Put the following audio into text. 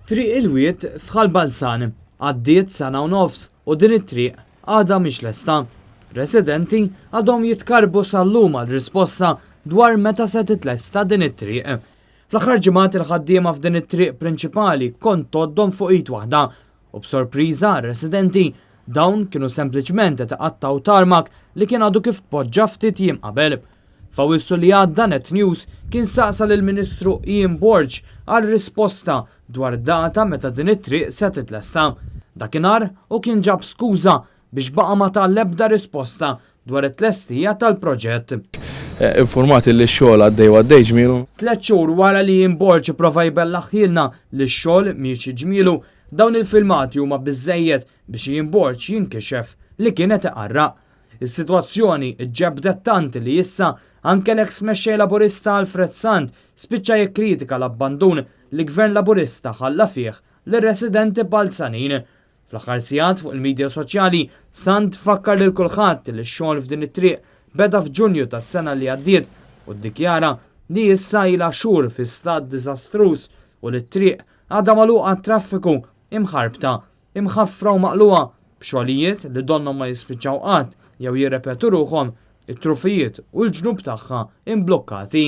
Triq il-Wied f'Ħal Balzan, għaddiet sena u nofs u din it-triq għadha mhix lesta. Residenti għadhom jitkarrbu sal-lum għal risposta dwar meta se titlesta din it-triq. Fl-aħħar ġimgħat il-ħaddiema f'din it-triq prinċipali kont tgħoddhom fuq id waħda u b'sorpriża għar-residenti dawn kienu sempliċement qed iqattgħu tarmak li kien għadu kif tpoġġa ftit jiem qabel. F'Awwissu li għadda Net News kien staqsa lill-Ministru Ian Borg għal risposta dwar data meta din it-triq se titlesta. Dakinhar hu kien ġab skuża biex baqa' ma ta l-ebda risposta dwar it-tlestija tal-proġett. Infurmati li x-xogħol għaddej u għaddej ġmielu. Tliet xhur wara li Ian Borg ipprova jbellaħhielna li x-xogħol miexi ġmielu, dawn il-filmati huma biżżejjed biex Ian Borg jinkixef li kien qed iqarraq. Is-sitwazzjoni ġġebbdet tant li issa anke l-eks Mexxej Laburista Alfred Sant spiċċa jikkritika l-abbandun li Gvern Laburista ħalla fih lir-residenti Balzanin. Fl-aħħar sigħat fuq il-midja soċjali, Sant fakkar lil kulħadd li x-xogħol f'din it-triq beda f'Ġunju tas-sena li għaddiet u ddikjara li issa ilha xhur fi stat diżastruż u li t-triq għadha magħluqa għat-traffiku, imħarbta, imħaffra u maqlugħa b'xogħlijiet li donnhom ma jispiċċaw qatt jew jirrepetu ruħhom, it-trufijiet u l-ġnub tagħha imblukkati.